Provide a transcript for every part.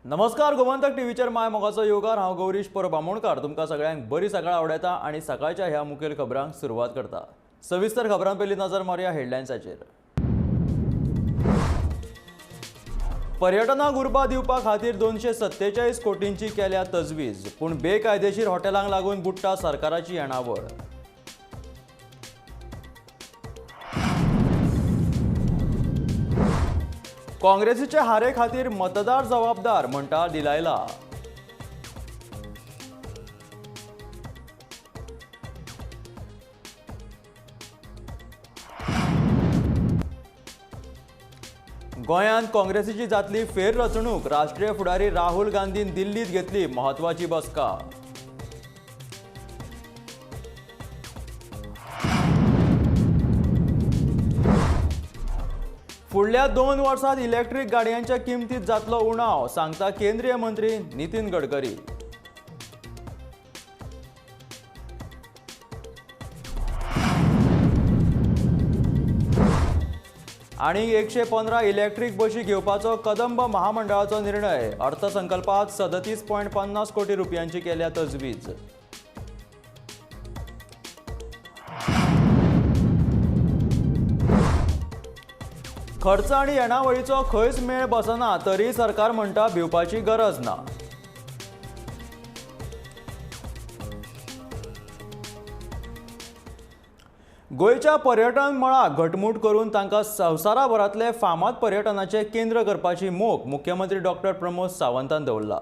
नमस्कार गोमंतक टीव्हीचेर my मोगाचो योगार. हांव गौरीश परब आमोणकार तुमकां सगळ्यांक बरी सकाळ आवडयता आनी सकाळच्या ह्या मुखेल खबरांक सुरवात करता. सविस्तर खबरां पयलीं नजर मारुया हेडलायन्साचेर. पर्यटनाक उर्बा दिवपा खातीर 247 कोटींची केल्या तजवीज, पूण बेकायदेशीर हॉटेलांक लागून बुडटा सरकाराची येणावळ. काँग्रेसीचे हारे खातीर मतदार जबाबदार म्हणटा दिलायला. गोंयांत काँग्रेसीची जातली फेररचणूक, राष्ट्रीय फुडारी राहुल गांधीन दिल्लीत घेतली म्हत्वाची बसका. फुडल्या 2 वर्सांत इलेक्ट्रीक गाडयांच्या किमतीत जातलो उणाव, सांगता केंद्रीय मंत्री नितीन गडकरी. आनी 115 इलेक्ट्रीक बशी घेवपाचो कदंब महामंडळाचो निर्णय, अर्थसंकल्पात 37.50 कोटी रुपयांची केल्या तजवीज. खर्च आनी येणावळीचो खंयच मेळ बसना तरी सरकार म्हणटा भिवपाची गरज ना. गोंयच्या पर्यटन मळाक घटमूट करून तांकां संवसाराभरांतले फामाद पर्यटनाचें केंद्र करपाची मोख मुख्यमंत्री डॉक्टर प्रमोद सावंतान दवरला.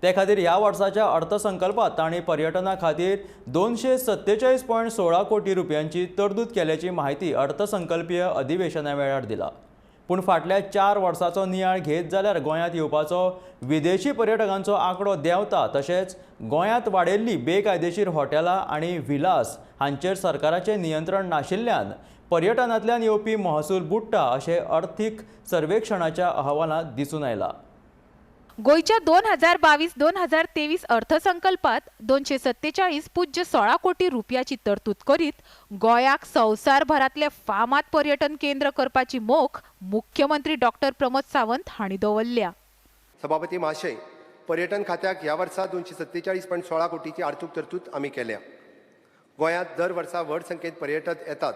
ते खातीर ह्या वर्साच्या अर्थसंकल्पात तांणी पर्यटना खातीर 247.16 कोटी रुपयांची तरतूद केल्याची माहिती अर्थसंकल्पीय अधिवेशना वेळार दिला. पूण फाटल्या 4 वर्सांचो नियाळ घेत जाल्यार गोंयांत येवपाचो विदेशी पर्यटकांचो आंकडो देंवता, तशेंच गोंयांत वाडिल्ली बेकायदेशीर हॉटेलां आनी विलास हांचेर सरकाराचें नियंत्रण नाशिल्ल्यान पर्यटनांतल्यान येवपी महसूल बुडटा अशें अर्थीक सर्वेक्षणाच्या अहवालांत दिसून आयलां. गोंयच्या 2022-2023 अर्थसंकल्पात 247.16 कोटी रुपयाची तरतूद करीत गोंयाक संवसारभरांतले फामाद पर्यटन केंद्र करपाची मोख मुख्यमंत्री डॉक्टर प्रमोद सावंत हांणी दवरल्या. सभापती महाशय, पर्यटन खात्याक ह्या वर्सा 247.16 कोटीची आर्थीक तरतूद आमी केल्या. गोंयांत दर वर्सा व्हड संख्येन पर्यटक येतात.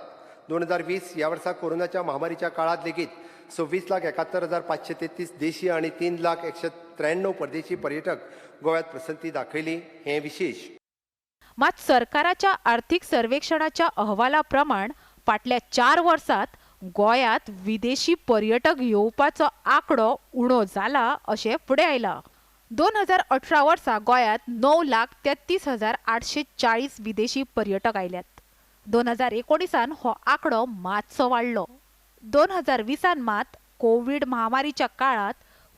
2020 ह्या वर्सा कोरोनाच्या महामारीच्या काळांत लेगीत 26,71,533 देशी आनी 3,193 परदेशी पर्यटक गोव्यात प्रसंती दाखयली हें विशेष. मात सरकाराच्या आर्थीक सर्वेक्षणाच्या अहवाला प्रमाण फाटल्या 4 वर्सांत गोंयांत विदेशी पर्यटक येवपाचो आंकडो उणो जाला अशें फुडें आयलां. 2018 वर्सा गोंयांत 9,33,840 विदेशी पर्यटक आयल्यात. 2019 हो आंकडो मातसो वाडलो. 2020 मात कोवीड महामारीच्या काळात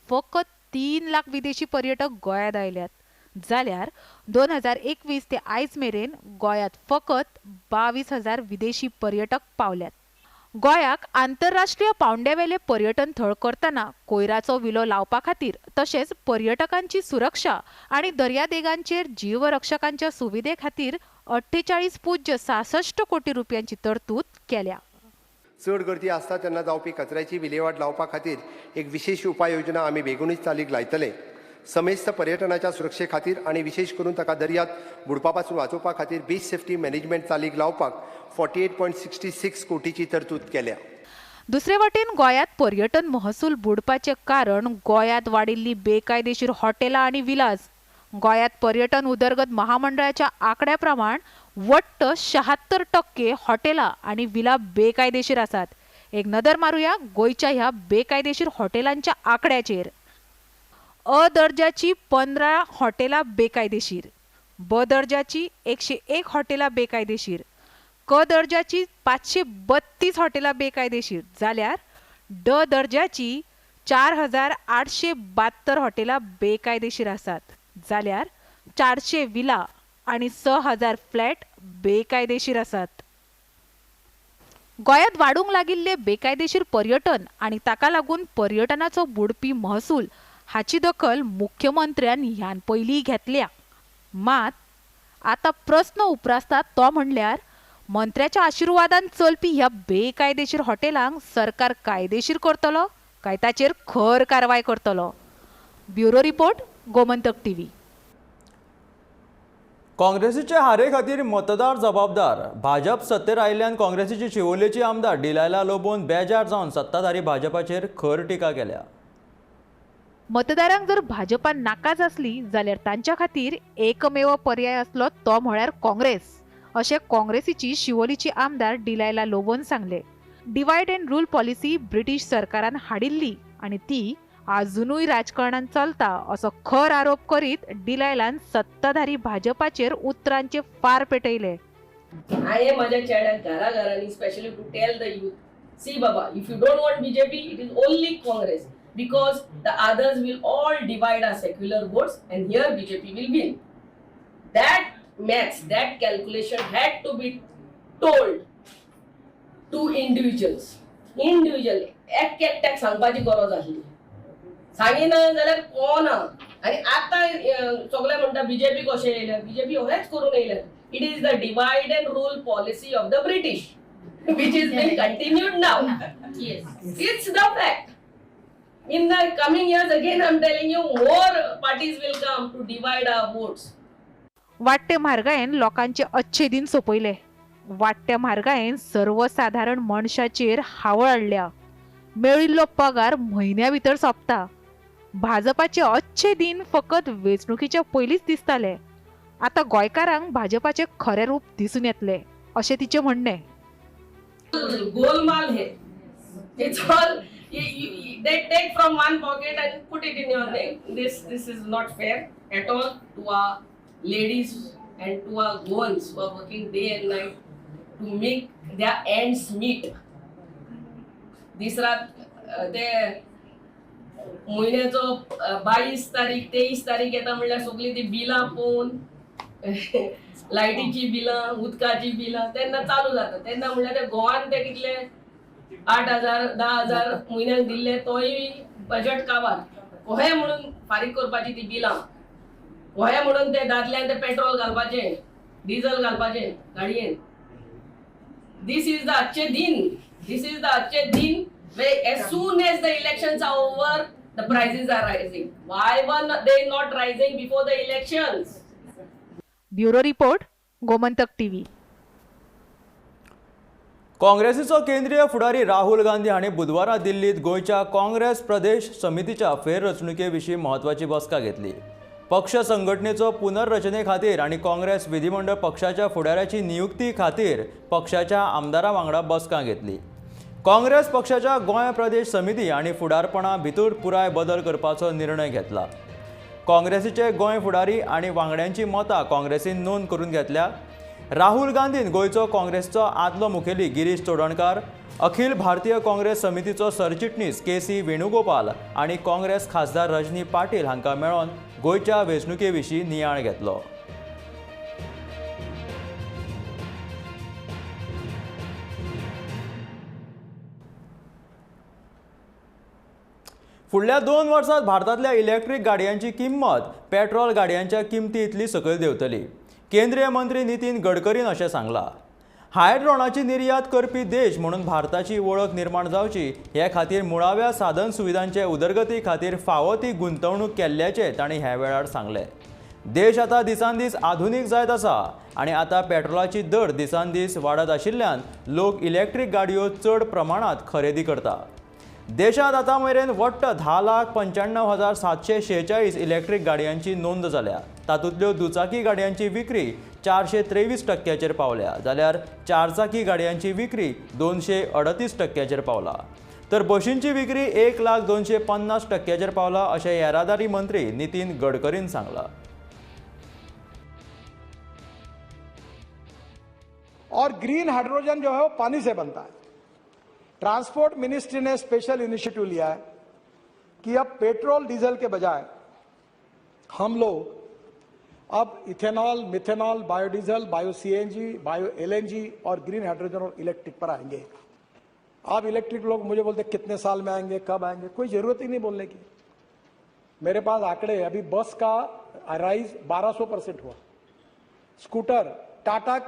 फकत 3 लाख विदेशी पर्यटक गोंयांत आयल्यात, जाल्यार 2021 ते आयज मेरेन गोंयांत फकत 22,000 विदेशी पर्यटक पावल्यात. गोंयाक आंतरराष्ट्रीय पावंड्यावेले पर्यटन थळ करतना कोयराचो विलो लावपा खातीर तशेंच पर्यटकांची सुरक्षा आनी दर्यादेगांचेर जीवरक्षकांच्या सुविधे खातीर 48.66 कोटी रुपयांची तरतूद केल्या. चड गर्दी आसता तेन्ना जावपी कचऱ्याची विलेवाट लावपा खातीर एक विशेष उपाय योजना आमी बेगीनूच चालीक लायतले. समेस्त पर्यटनाच्या सुरक्षे खातीर आनी विशेष करून ताका दर्यांत बुडपा पासून वाचोवपा खातीर बीच सेफ्टी मॅनेजमेंट चालीक लावपाक 48.66 कोटीची तरतूद केल्या. दुसरे वटेन गोंयांत पर्यटन महसूल बुडपाचें कारण गोंयांत वाडिल्ली बेकायदेशीर हॉटेलां आनी विलास. गोंयांत पर्यटन उदरगत महामंडळाच्या आंकड्या प्रमाण वट्ट 76% हॉटेलां आनी विला बेकायदेशीर आसात. एक नदर मारुया गोंयच्या ह्या बेकायदेशीर हॉटेलांच्या आंकड्याचेर. अ दर्जाची 15 हॉटेलां बेकायदेशीर, ब दर्जाची 101 हॉटेलां बेकायदेशीर, क दर्जाची 532 हॉटेलां बेकायदेशीर, जाल्यार ड दर्जाची 4,872 हॉटेलां बेकायदेशीर आसात, जाल्यार 400 विला आनी 6,000 फ्लॅट बेकायदेशीर आसात. गोंयांत वाडूंक लागिल्ले बेकायदेशीर पर्यटन आनी ताका लागून पर्यटनाचो बुडपी महसूल हाची दखल मुख्यमंत्र्यान ह्यान पयलीं घेतल्या. मात आतां प्रस्न उप्रासता तो म्हणल्यार मंत्र्याच्या आशिर्वादान चलपी ह्या बेकायदेशीर हॉटेलांक सरकार कायदेशीर करतलो काय ताचेर खर कारवाय करतलो? Bureau report, Gomantak TV. काँग्रेसीचे हारे खातीर मतदार जबाबदार. भाजप सत्तेर आयिल्ल्यान काँग्रेसीची शिवोलेची आमदार डिलायला लोबोन बेजार जावन सत्ताधारी भाजपाचेर खर टिका केल्या. मतदारांक जर भाजपा नाकाच आसली जाल्यार तांच्या खातीर एकमेव पर्याय आसलो तो म्हळ्यार काँग्रेस, अशें काँग्रेसीची शिवोलीची आमदार डिलायला लोबोन सांगले. Divide and rule policy British सरकारान हाडिल्ली आनी ती आजुनूय राजकारणान चलता असो खर आरोप करीत डिलायलान सत्ताधारी भाजपाचेर उतरांचे फार पेटयले. हांवें म्हज्या चेड्याक घरा घरांनी specially to tell the youth, see Baba, if you don't want BJP it is only Congress, because the others will all divide our secular votes and here BJP will win. That maths, that calculation had to be told to individuals. Individual एक एकट्याक सांगपाची गरज आसली, सांगिना जाल्यार कोणा. आनी आतां सगळे म्हणटा बीजेपी कशें येयल्या, बीजेपी हेंच करून येयल्या. It is the divide and rule policy of the British which is been continued now. It's the fact. In the coming years again I am telling you, more parties will come to divide our votes. वाडटे म्हारगायेन लोकांचे अच्छे दिन सोंपयले. वाडट्या म्हारगायेन सर्वसाधारण मनशाचेर हावळ हाडल्या. मेळिल्लो पगार म्हयन्या भितर सोंपता. भाजपाचे अच्छे दिन फकत वेंचणुकीच्या पयलींच दिसताले. आतां गोंयकारांक भाजपाचे खरें रूप दिसून येतलें अशें तिचें म्हणणें. गोलमाल हे, it's all they take from one pocket and put it in your name. This is not fair at all to our ladies and to our Goans who are working day and night to make their ends meet. दीस रात ते म्हयन्याचो 22 तारीख 23 तारीख येता म्हणल्यार सगळीं ती बिलां पळोवन, लायटीची बिलां, उदकाची बिलां तेन्ना चालू जाता. तेन्ना म्हणल्यार ते गोवान ते कितले 8,000 10,000 म्हयन्याक दिल्ले, तोय बजट काबार. कोहे म्हणून फारीक करपाची ती बिलां, कोहे म्हणून ते दादल्यान ते पेट्रोल घालपाचें, डिझल घालपाचें गाडयेन. This is the अच्छे दिन. This is the अच्छे दिन where as soon as the elections are over, the prices are rising. Why were they not rising before the elections? Bureau report, Gomantak TV. काँग्रेसीचो केंद्रीय फुडारी राहुल गांधी हांणी बुधवारा दिल्लीत गोंयच्या काँग्रेस प्रदेश समितीच्या फेररचणुके विशीं म्हत्वाची बसका घेतली. पक्ष संघटनेचो पुनर्रचने खातीर आनी काँग्रेस विधिमंडळ पक्षाच्या फुडाऱ्याची नियुक्ती खातीर पक्षाच्या आमदारां वांगडा बसका घेतली. काँग्रेस पक्षाच्या गोंय प्रदेश समिती आनी फुडारपणा भितर पुराय बदल करपाचो निर्णय घेतला. काँग्रेसीचे गोंय फुडारी आनी वांगड्यांची मतां काँग्रेसीन नोंद करून घेतल्या. राहुल गांधीन गोंयचो काँग्रेसचो आदलो मुखेली गिरीश चोडणकार, अखिल भारतीय काँग्रेस समितीचो सरचिटणीस के.सी. वेणुगोपाल आनी काँग्रेस खासदार रजनी पाटील हांकां मेळोवन गोंयच्या वेंचणुके विशीं नियाळ घेतलो. फुडल्या 2 वर्सांत भारतांतल्या इलेक्ट्रीक गाडयांची किंमत पेट्रोल गाडयांच्या किमती इतली सकयल देंवतली, केंद्रीय मंत्री नितीन गडकरीन अशें सांगलां. हायड्रोनाची निर्यात करपी देश म्हणून भारताची वळख निर्माण जावची हे खातीर मुळाव्या साधन सुविधांचे उदरगती खातीर फावो ती गुंतवणूक केल्ल्याचें तांणी ह्या वेळार सांगलें. देश आतां दिसान दीस आधुनीक जायत आसा आनी आतां पेट्रोलाची दर दिसान दीस वाडत आशिल्ल्यान लोक इलेक्ट्रीक गाडयो चड प्रमाणांत खरेदी करता. देशांत आतां मेरेन वट्ट 10,95,746 इलेक्ट्रीक गाडयांची नोंद जाल्या. तातूंतल्यो दुचाकी गाडयांची विक्री 423% पावल्या, जाल्यार चारचाकी गाडयांची विक्री 238% पावला, तर बशींची विक्री 1,00,250% पावला अशें येरादारी मंत्री नितीन गडकरीन सांगलां. और ग्रीन हाइड्रोजन जो है वो पानी से बनता है. ट्रांसपोर्ट मिनिस्ट्री ने स्पेशल इनिशिएटिव लिया है कि अब पेट्रोल डीजल के बजाय हम लोग अब ethanol, methanol, biodiesel, bio CNG, bio LNG और ग्रीन हाइड्रोजन और इलेक्ट्रिक पर आएंगे. आप इलेक्ट्रिक लोग मुझे बोलते कितने साल में आएंगे, कब आएंगे, कोई जरूरत ही नहीं बोलने की. मेरे पास आंकड़े, अभी बस का राइज 1200% हुआ. स्कूटर, टाटा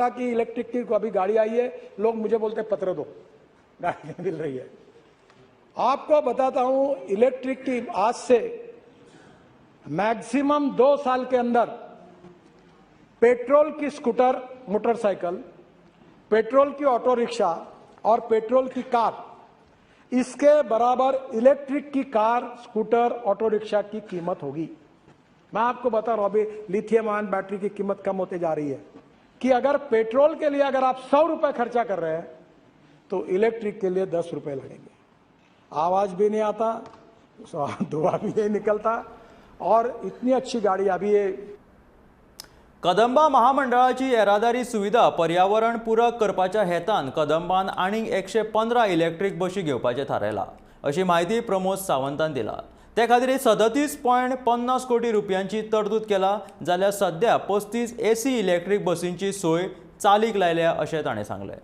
की इलेक्ट्रिक की अभी गाड़ी आई है, लोग मुझे बोलते पत्र दो, गाड़ी मिल रही है. आपको बताता हूं, इलेक्ट्रिक की आज से मैक्सिमम 2 साल के अंदर पेट्रोल की स्कूटर, मोटरसाइकिल, पेट्रोल की ऑटो रिक्शा और पेट्रोल की कार, इसके बराबर इलेक्ट्रिक की कार, स्कूटर, ऑटो रिक्शा की कीमत होगी। मैं आपको बता रहा हूं, अभी लिथियम आयन बैटरी की कीमत कम होते जा रही है कि अगर पेट्रोल के लिए अगर आप 100 रुपए खर्चा कर रहे हैं तो इलेक्ट्रिक के लिए 10 रुपए लगेंगे। आवाज भी नहीं आता, धुआं भी नहीं निकलता और इतनी अच्छी गाड़ी। अभी ये कदंबा महामंडळाची येरादारी सुविधा पर्यावरण पूरक करपाच्या हेतान कदंबान आनीक 115 इलेक्ट्रीक बशी घेवपाचें थारायलां अशी म्हायती प्रमोद सावंतान दिला। ते खातीर 37.50 कोटी रुपयांची तरतूद केला जाल्यार सध्या 35 एसी इलेक्ट्रीक बसींची सोय चालीक लायल्या अशें ताणें सांगलें।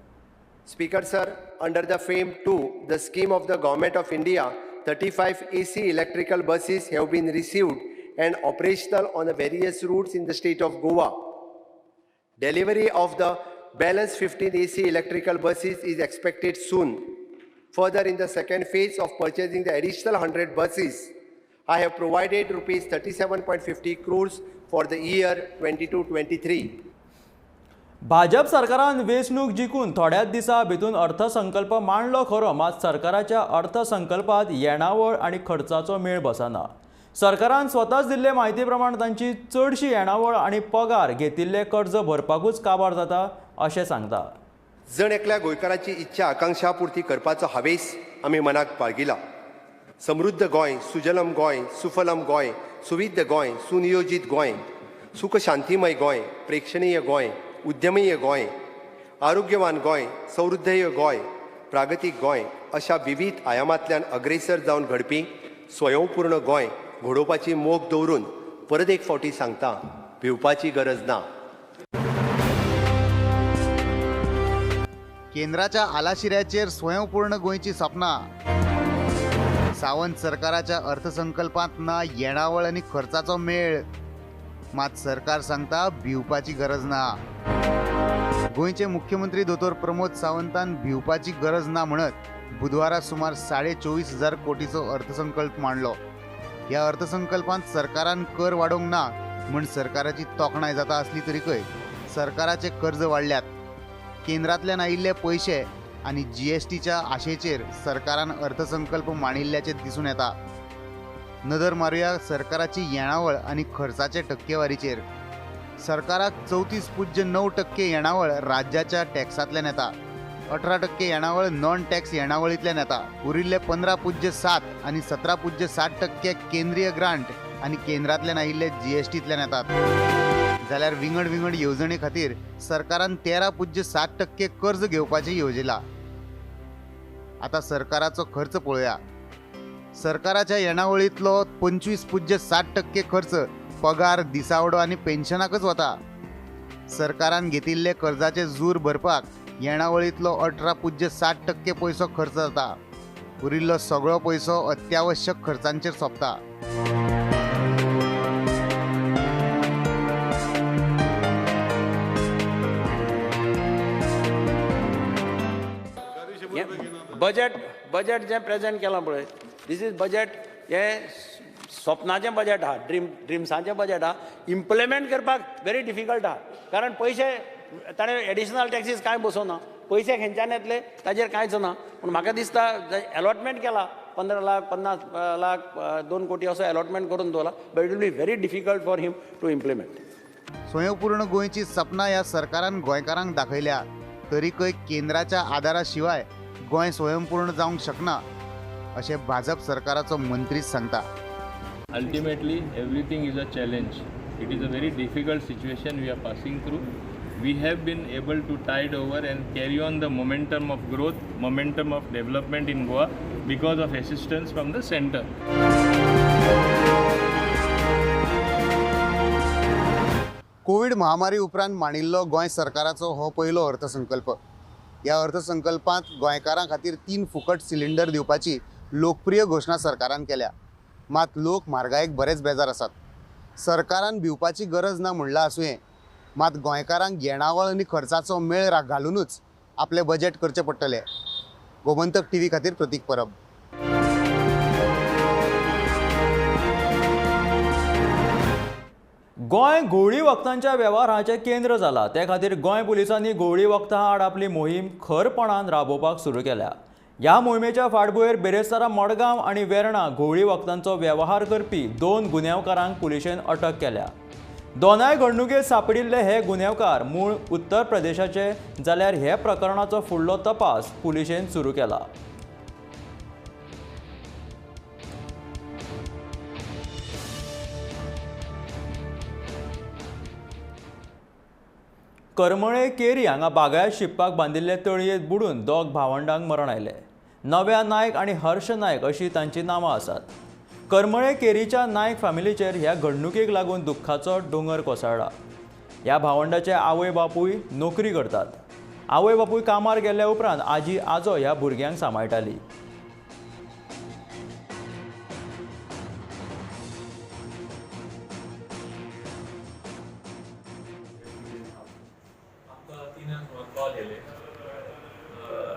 Speaker sir, under the FAME 2, the scheme of the Government of India, 35 AC electrical buses have been received and operational on the various routes in the state of Goa. Delivery of the balance 15 AC electrical buses is expected soon. Further, in the second phase of purchasing the additional 100 buses, I have provided rupees 37.50 crores for the year 22-23. Bhajap सरकारान वेंचणूक जिखून थोड्याच दिसां भितून अर्थसंकल्प मांडलो खरो, मात सरकाराच्या अर्थसंकल्पांत येणावळ आनी खर्चाचो मेळ बसना। सरकारान स्वताच दिल्ले म्हायती प्रमाण तांची चडशी येणावळ आनी पगार घेतिल्ले कर्ज भरपाकूच काबार जाता अशें सांगता। जण एकल्या गोंयकाराची इच्छा आकांक्षा पुर्ती करपाचो हावेस आमी मनाक बाळगिला। समृद्ध गोंय, सुजलम गोंय, सुफलम गोंय, सुविध गोंय, सुनियोजीत गोंय, सुख शांतिमय गोंय, प्रेक्षणीय गोंय, उद्यमीय गोंय, आरोग्यवान गोंय, समृद्धय गोंय, प्रागतीक गोंय अशा विविध आयामांतल्यान अग्रेसर जावन घडपी स्वयंपूर्ण गोंय घडोवपाची मोख दवरून परत एक फावटी सांगता, भिवपाची गरज ना। केंद्राच्या आलाशिऱ्याचेर स्वयंपूर्ण गोंयची सपनां। सावंत सरकाराच्या अर्थसंकल्पांत ना येणावळ आनी खर्चाचो मेळ, मात सरकार सांगता भिवपाची गरज ना। गोंयचे मुख्यमंत्री दोतोर प्रमोद सावंतान भिवपाची गरज ना म्हणत बुधवारा सुमार 24,500 कोटीचो अर्थसंकल्प मांडलो। ह्या अर्थसंकल्पांत सरकारान कर वाडोवंक ना म्हूण सरकाराची तोखणाय जाता आसली तरीकय सरकाराचे कर्ज वाडल्यात। केंद्रांतल्यान आयिल्ले पयशे आनी जीएसटीच्या आशेचेर सरकारान अर्थसंकल्प मांडिल्ल्याचें दिसून येता। नदर मारुया सरकाराची येणावळ आनी खर्चाचे टक्केवारीचेर। सरकाराक 34.9% येणावळ राज्याच्या टॅक्सांतल्यान येता, 18% येणावळ नॉन टॅक्स येणावळींतल्यान येता, उरिल्ले 15.7 आनी 17.7% केंद्रीय ग्रांट आनी केंद्रांतल्यान आयिल्ले जीएसटींतल्यान येतात। जाल्यार विंगड विंगड येवजणे खातीर सरकारान 13.7% कर्ज घेवपाचें येवजिलां। आतां सरकाराचो खर्च पळोवया। सरकाराच्या येणावळींतलो 25.7% खर्च पगार, दिसावडो आनी पेन्शनाकच वता। सरकारान घेतिल्ले कर्जाचे जूर भरपाक येणावळींतलो 18.7% पयसो खर्च जाता। उरिल्लो सगळो पयसो अत्यावश्यक खर्चांचेर सोंपता। बजेट बजेट जें प्रेजेंट केलां पळय, this is budget, हें स्वप्नाचें बजेट आहा, ड्रिम्साचें बजेट आहा। इम्प्लिमेंट करपाक व्हेरी डिफिकल्ट आहा, कारण पयशे ताणें एडिशनल टॅक्सीस कांय बसोवना, पयशे खंयच्यान येतले ताजेर कांयच ना। पूण म्हाका दिसता एलॉटमेंट केला 15 लाख 50 लाख 2 कोटी असो एलॉटमेंट करून दवरला, but it will be very difficult for him to implement. स्वयंपूर्ण गोंयची सपनां ह्या सरकारान गोंयकारांक दाखयल्या, तरीकय केंद्राच्या आदारा शिवाय गोंय स्वयंपूर्ण जावंक शकना अशें भाजप सरकाराचो मंत्री सांगता। Ultimately everything is a challenge. It is a very difficult situation we are passing through. We have been able to tide over and carry on the momentum of growth, momentum of development in Goa because of assistance from the center. Covid महामारी उपरांत मांडिल्लो गोंय सरकाराचो हो पयलो अर्थसंकल्प। ह्या अर्थसंकल्पांत गोंयकारां खातीर 3 फुकट सिलिंडर दिवपाची लोकप्रिय घोशणा सरकारान केल्या, मात लोक म्हारगायेक बरेच बेजार आसात। सरकारान भिवपाची गरज ना म्हणलां आसुये, मात गोंयकारांक येणावळ आनी खर्चाचो मेळ घालुनूच आपलें बजेट करचें पडटलें। गोमंतक टीव्ही खातीर प्रतीक परब। गोंय घुंवळी वखदांच्या वेव्हाराचें केंद्र जाला. ते खातीर गोंय पुलिसांनी घुंवळी वखदां आड आपली मोहीम खरपणान राबोवपाक सुरू केल्या. ह्या मोहिमेच्या फाटभुंयेर बिरेस्तारा मडगांव आनी वेर्णा घुंवळी वखदांचो वेव्हार करपी 2 गुन्यांवकारांक पुलिशेन अटक केल्या. दोनाय घडणुकेत सापडिल्ले हे गुन्यांवकार मूळ उत्तर प्रदेशाचे जाल्यार हे प्रकरणाचो फुडलो तपास पुलिशेन सुरू केला. करमळे केरी हांगा बागायत शिंपपाक बांदिल्ले तळयेंत बुडून 2 भावंडांक मरण आयलें. नव्या नायक आनी हर्ष नायक अशी तांची नांवां आसात. करमळे केरीच्या नायक फॅमिलीचेर ह्या घडणुकेक लागून दुख्खाचो दोंगर कोसळ्ळा. ह्या भावंडाचे आवय बापूय नोकरी करतात. आवय बापूय कामार गेल्या उपरांत आजी आजो ह्या भुरग्यांक सांबाळटाली.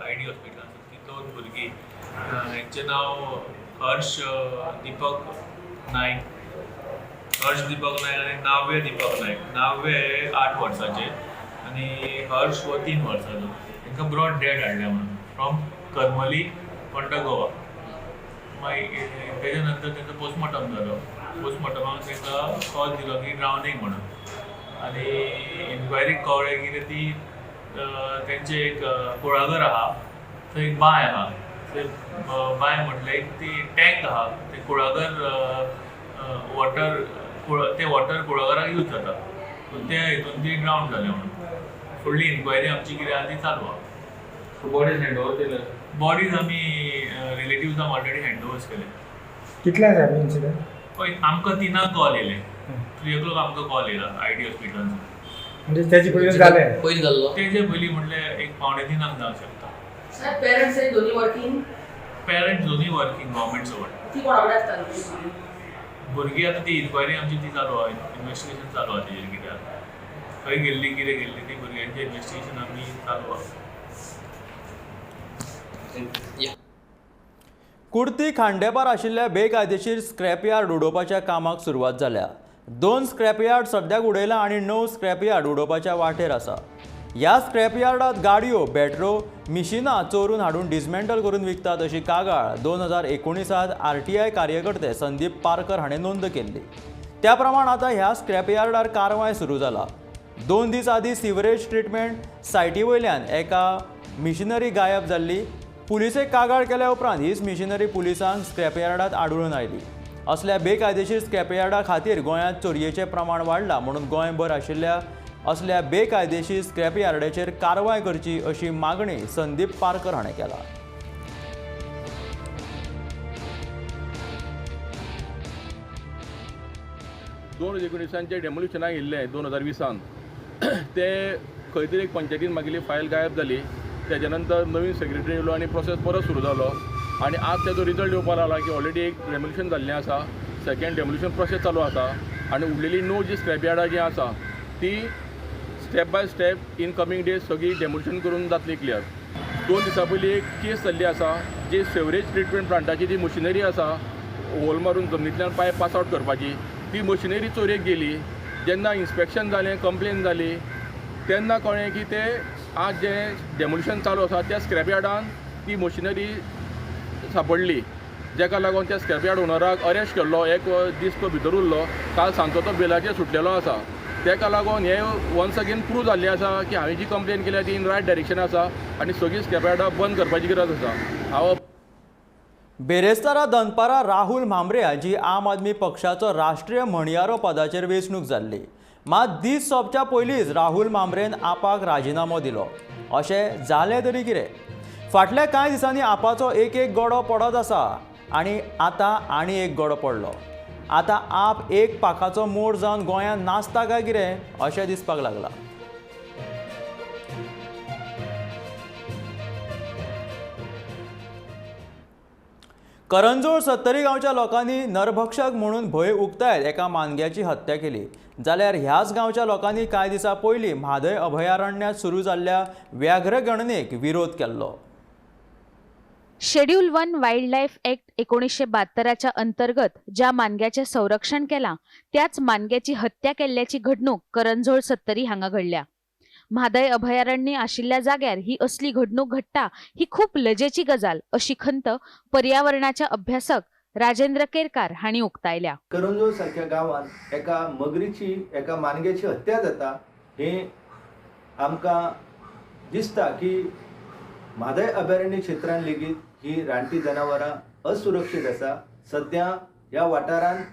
आयडी हॉस्पिटलान ती 2 भुरगीं, हेंचें नांव हर्ष दीपक नायक, हर्ष दीपक नायक आनी नाव्य दीपक नायक. नाव्य हे 8 वर्सांचे आनी हर्ष हो 3 वर्सांचो. तांकां ब्रॉड डेड हाडल्या म्हणून फ्रॉम करमली पंडा गोवा. मागीर तेच्या नंतर तांचो पोस्टमॉर्टम जालो. पोस्टमॉर्टमाक तांकां कॉल दिलो की ड्रावनींग म्हणून आनी इन्क्वायरीक कळ्ळें कितें ती तेंचें एक कुळागर आहा, थंय एक बांय आहा. थंय बांय म्हटल्यार एक ती टँक आहा, ते कुळागर वॉटर ते वॉटर कुळागराक यूज जाता. त्या हितून ती ड्रावन जाले म्हणून फुडली इन्क्वायरी आमची कितें आहा ती चालू आहा. बॉडीज हँड ओवर केले? बॉडीज आमी रिलेटिव्सांक ऑलरेडी हँड ओवर्स केले. कितल्या जाय इन्सिडंट? हय, आमकां 3 कॉल येयले. 3 o'clock आमकां कॉल येयला आयडी हॉस्पिटलान. म्हणजे त्याचे पयलीं जालें? पयलीं जाल्लो तेजे पयलीं म्हणल्यार एक 2:45 जावंक शकता. साहेब, पेरंट्स दोन्ही वर्किंग? पेरंट्स दोन्ही वर्किंग, गव्हर्मेंट सर्वंट. ती कोणा कडेन आसता भुरगीं? आतां ती इन्क्वायरी आमची ती चालू आहा, इन्वेस्टिगेशन चालू आहा तेजेर कितें आहा, खंय गेल्ली कितें गेल्ली ती भुरग्यांचें इन्वेस्टिगेशन आमी चालू आहा. कुर्ती खांडेपार आशिल्ल्या बेकायदेशीर स्क्रॅपयार्ड उडोवपाच्या कामाक सुरवात जाल्या. 2 स्क्रॅपयार्ड सद्याक उडयला आनी 9 स्क्रॅपयार्ड उडोवपाच्या वाटेर आसा. ह्या स्क्रॅपयार्डात गाडयो, बॅटरो, मिशिनां चोरून हाडून डिसमेंटल करून विकतात अशी कागाळ 2019 आरटीआय कार्यकर्ते संदीप पारकर हाणें नोंद केल्ली. त्या प्रमाण आतां ह्या स्क्रॅपयार्डार कारवाय सुरू जाला. 2 दीस आदीं सिवरेज ट्रिटमेंट सायटी वयल्यान एका मिशिनरी गायब जाल्ली. पुलिसेक कागाळ केल्या उपरांत हीच मिशिनरी पुलिसांक स्क्रॅपयार्डात आढळून आयली. असल्या बेकायदेशीर स्क्रॅपयार्डा खातीर गोंयांत चोरयेचें प्रमाण वाडलां म्हणून गोंयभर आशिल्ल्या असल्या बेकायदेशीर स्क्रॅपयार्डाचेर कारवाय करची अशी मागणी संदीप पारकर हाणें केला. दोन 2019 डेमोल्युशनाक येयल्लें 2020 ते खंय तरी एक पंचायतीन मागयली फायल गायब जाली. तेच्या नंतर नवीन सेक्रेटरी येयलो आनी प्रोसेस परत सुरू जालो आनी आज तेजो रिजल्ट येवपाक लागला की ऑलरेडी एक डेमोल्युशन जाल्लें आसा, सेकंड डेमोल्युशन प्रोसेस चालू आसा आनी उरलेली 9 जी स्क्रॅप यार्डां जीं आसा ती step by step in coming days सगळी डेमोल्युशन करून जातली क्लियर. 2 दिसां पयलीं एक केस जाल्ली आसा जी सेवरेज ट्रिटमेंट प्लांटाची जी मशिनरी आसा होल मारून जमनींतल्यान पायप पास आवट करपाची ती मशिनरी चोरयेक गेली. जेन्ना इन्स्पेक्शन जालें, कंप्लेन जाली तेन्ना कळ्ळें की ते आज जें डेमोल्युशन चालू आसा त्या स्क्रॅप यार्डान ती मशिनरी सापडली, जेका लागून त्या स्क्रॅप यार्ड ओनराक अरेस्ट केल्लो. एक दीस तो भितर उरलो, काल सांजचो तो बेलाचेर सुटलेलो आसा. तेका लागून हें वन्स अगेन प्रूव जाल्लें आसा की हांवें जी कंप्लेन केल्या ती इन रायट डायरेक्शन आसा आनी सगळीं स्क्रॅप यार्डां बंद करपाची गरज आसा. हांव बेरेस्तारा दनपारा राहुल म्हांबरे हांची आम आदमी पक्षाचो राष्ट्रीय म्हणयारो पदाचेर वेंचणूक जाल्ली. मात दीस सोंपच्या पयलींच राहुल म्हांबरेन आपाक राजिनामो दिलो. अशें जालें तरी कितें, फाटल्या कांय दिसांनी आपाचो एक एक गडो पडत आसा आनी आतां आनी एक गडो पडलो. आतां आप एक पाखाचो मोड जावन गोंयांत नाचता काय कितें अशें दिसपाक लागलां. करंजोळ सत्तरी गांवच्या लोकांनी नरभक्षक म्हणून भंय उक्तायत एका मानग्याची हत्या केली. जाल्यार ह्याच गांवच्या लोकांनी कांय दिसां पयलीं म्हादय अभयारण्यात सुरू जाल्ल्या व्याघ्र गणनेक विरोध केल्लो. Schedule 1 wild life act 1972 अंतर्गत ज्या मानग्याचें संरक्षण केलां त्याच मानग्याची हत्या केल्ल्याची घडणूक करंझोळ सत्तरी हांगा घडल्या. म्हादय अभयारण्य आशिल्ल्या जाग्यार ही असली घडणूक घडटा ही खूब लजेची गजाल अशी खंत पर्यावरणाचे अभ्यासक राजेंद्र केरकार हांणी उक्तायल्या. करंजोळ सारख्या गांवांत एका मगरीची, एका मानग्याची हत्या जाता हे आमकां दिसता की म्हादय अभयारण्य क्षेत्रांत लेगीत ही रानटी जनावरां असुरक्षीत आसा. सद्या ह्या वाठारांत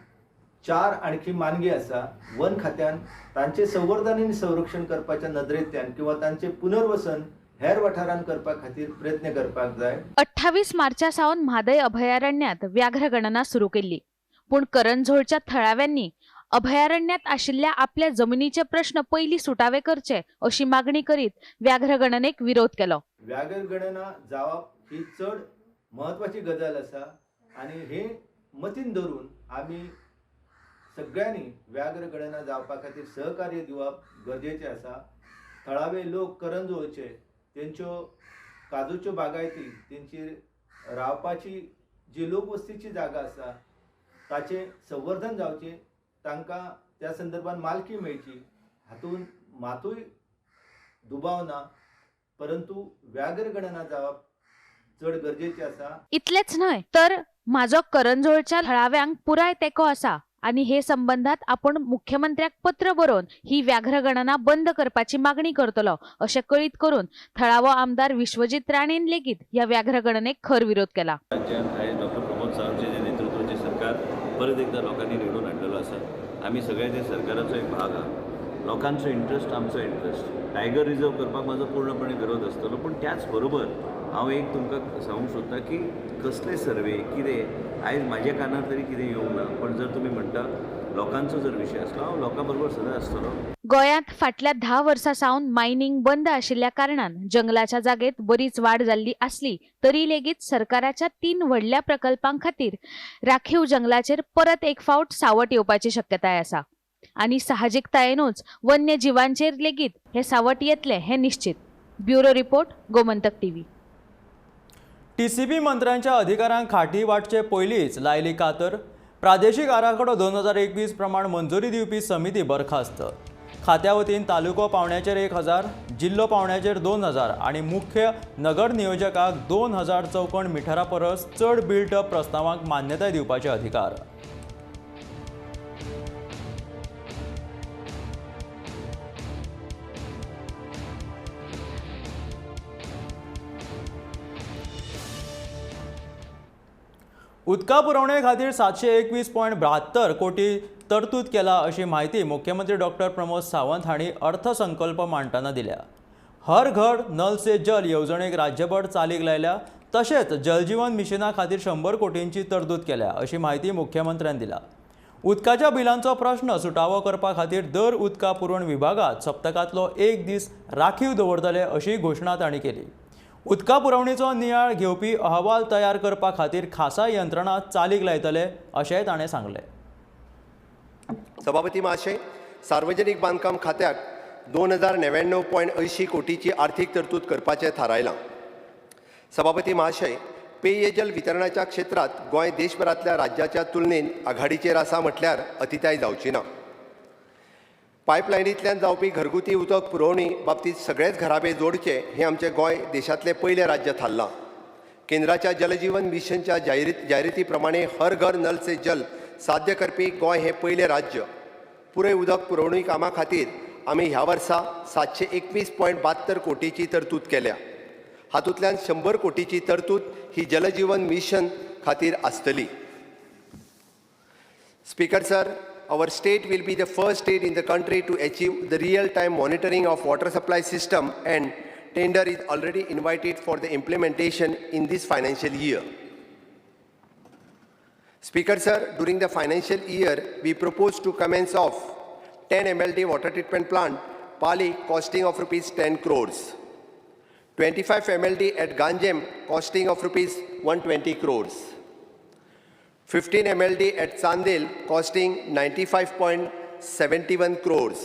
4 आणखी मानगी आसा. वन खात्यान तांचे संवर्धन आनी संरक्षण करपाच्या नदरेंतल्यान किंवा तांचे पुनर्वसन हेर वाठारांत करपा खातीर प्रयत्न करपाक जाय. 28 मार्चा सावन म्हादय अभयारण्यात व्याघ्रगणना सुरू केल्ली, पूण करंझोळच्या थळाव्यांनी अभयारण्यात आशिल्ल्या आपल्या जमिनीचे प्रश्न पयलीं सुटावे करचे अशी मागणी करीत व्याघ्रगणनेक विरोध केलो. व्याघ्रगणना जावप ही चड म्हत्वाची गजाल आसा आनी हे मतीन धरून आमी सगळ्यांनी व्याघ्रगणना जावपा खातीर सहकार्य दिवप गरजेचें आसा. थळावे लोक करंजोळचे तेंच्यो काजूच्यो बागायती, तेंची रावपाची जी लोकवस्तीची जागा आसा ताचें संवर्धन जावचें, तांकां त्या संदर्भात मालकी मेळची हातूंत मातूय दुबाव ना, परंतु व्याघ्रगणना जावप चड गरजेचें आसा. इतलेंच न्हय तर म्हाजो करंझोळच्या थळाव्यांक पुराय तेंको आसा आनी हे संबंधात आपण मुख्यमंत्र्याक पत्र बरोवन ही व्याघ्रगणना बंद करपाची मागणी करतलो अशें कळीत करून थळावो आमदार विश्वजीत राणेन लेगीत ह्या व्याघ्रगणनेक खर विरोध केला. राज्यांत आयज डॉक्टर प्रमोद सावंतचे जे नेतृत्वाचें सरकार परत एकदा लोकांनी निवडून हाडलेलो आसा. आमी सगळे त्या सरकाराचो एक भाग आहा. लोकांचो इंट्रस्ट आमचो इंट्रस्ट. टायगर रिजर्व करपाक म्हाजो पूर्णपणे विरोध आसतलो, पूण त्याच बरोबर हांव एक तुमकां सांगूंक सोदता की कसले सर्वे कितें आयज म्हाज्या कानार तरी कितें येवंक ना, पण जर तुमी म्हणटा लोकांचो जर विशय आसलो हांव लोकां बरोबर सदां आसतलो. गोंयांत फाटल्या 10 वर्सां सावन मायनिंग बंद आशिल्ल्या कारणान जंगलाच्या जागेत बरीच वाड जाल्ली आसली तरी लेगीत सरकाराच्या 3 व्हडल्या प्रकल्पां खातीर राखीव जंगलाचेर परत एक फावट सावट येवपाची शक्यताय आसा आनी साहजिकतायेनूच वन्य जिवांचेर लेगीत हे सावट येतले हे निश्चित. Bureau report, Gomantak TV. TCP मंत्र्यांच्या अधिकारांक खाटी वाटचे पयलींच लायली कातर. प्रादेशीक आराखडो 2021 प्रमाण मंजुरी दिवपी समिती बरखास्त. खात्या वतीन तालुको पावण्याचेर 1000, जिल्लो पावण्याचेर 2000 आनी मुख्य नगर नियोजकाक 2000 चौखण मिटरा परस चड बिल्टअप प्रस्तावांक मान्यताय दिवपाचे अधिकार. उदका पुरवणे खातीर 721.72 कोटी तरतूद केला अशी म्हायती मुख्यमंत्री डॉक्टर प्रमोद सावंत हांणी अर्थसंकल्प मांडटना दिल्या. हर घर नल से जल येवजणेक राज्यभर चालीक लायल्या, तशेंच जलजीवन मिशना खातीर 100 कोटींची तरतूद केल्या अशी म्हायती मुख्यमंत्र्यान दिल्या. उदकाच्या बिलांचो प्रश्न सुटावो करपा खातीर दर उदका पुरवण विभागात सप्तकांतलो एक दीस राखीव दवरतले अशी घोशणा तांणी केली. उदका पुरवणेचो नियाळ घेवपी अहवाल तयार करपा खातीर खासा यंत्रणा चालीक लायतले अशेंय ताणें सांगलें. सभापती महाशय, सार्वजनिक बांदकाम खात्याक 2099.80 कोटीची आर्थिक तरतूद करपाचें थारायलां. सभापती महाशय, पेयजल वितरणाच्या क्षेत्रांत गोंय देशभरांतल्या राज्याच्या तुलनेन आघाडीचेर आसा म्हटल्यार अतिताय जावची ना. पायपलायनींतल्यान जावपी घरगुती उदक पुरवणी बाबतींत सगळेच घराबे जोडचे हें आमचें गोंय देशांतलें पयलें राज्य थारलां. केंद्राच्या जलजीवन मिशनच्या जायराती प्रमाणे हर घर नल से जल साध्य करपी गोंय हें पयलें राज्य. पुरय उदक पुरवणी कामा खातीर आमी ह्या वर्सा 721.72 कोटीची तरतूद केल्या. हातूंतल्यान 100 कोटीची तरतूद ही जलजीवन मिशन खातीर आसतली. Speaker sir, our state will be the first state in the country to achieve the real-time monitoring of water supply system, and tender is already invited for the implementation in this financial year. Speaker sir, during the financial year, we propose to commence off 10 MLD water treatment plant, Pali, costing of rupees 10 crores, 25 MLD at Ganjem, costing of rupees 120 crores, 15 MLD at Chandel, costing 95.71 crores,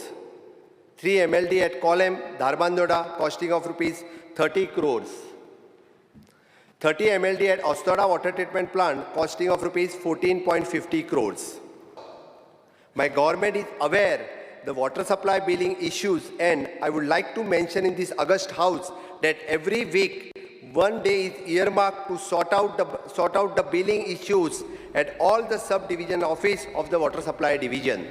3 MLD at Kolem, Dharbandoda, costing of rupees 30 crores, 30 MLD at Ostorda Water Treatment Plant costing of rupees 14.50 crores. My government is aware the water supply billing issues, and I would like to mention in this august house that every week one day is earmarked to sort out the billing issues at all the subdivision office of the water supply division.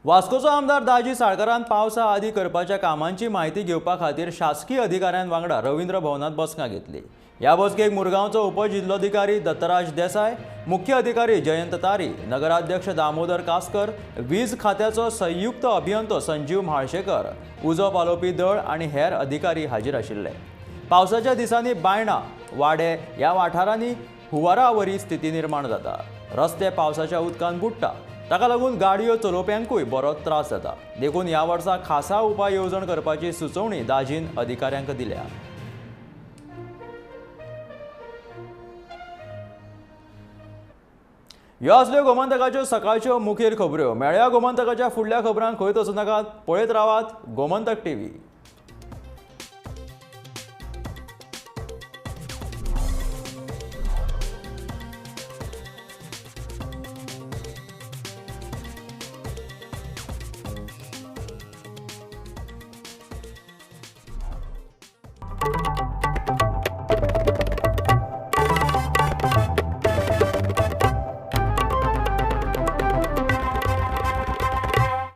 वास्कोचो आमदार दाजी साळकारान पावसा आदी करपाच्या कामांची म्हायती घेवपा खातीर शासकीय अधिकाऱ्यां वांगडा रवींद्र भवनात बसका घेतली. ह्या बसकेक मुरगांवचो उपजिल्लोधिकारी दत्तराज देसाय, मुख्य अधिकारी जयंत तारी, नगराध्यक्ष दामोदर कासकर, वीज खात्याचो संयुक्त अभियंतो संजीव म्हाळशेकर, उजो पालोवपी दळ आनी हेर अधिकारी हाजीर आशिल्ले. पावसाच्या दिसांनी बायणा, वाडे ह्या वाठारांनी हुवारा वरी स्थिती निर्माण जाता. रस्ते पावसाच्या उदकान बुडटा. ताका लागून गाडयो चलोवप्यांकूय बरोच त्रास जाता. देखून ह्या वर्सा खासा उपाय येवजण करपाची सुचोवणी दाजीन अधिकाऱ्यांक दिल्या. ह्यो आसल्यो गोमंतकाच्यो सकाळच्यो मुखेल खबऱ्यो. मेळया गोमंतकाच्या फुडल्या खबरांक. खंयच वचूं नाकात, पळयत रावात गोमंतक टीव्ही.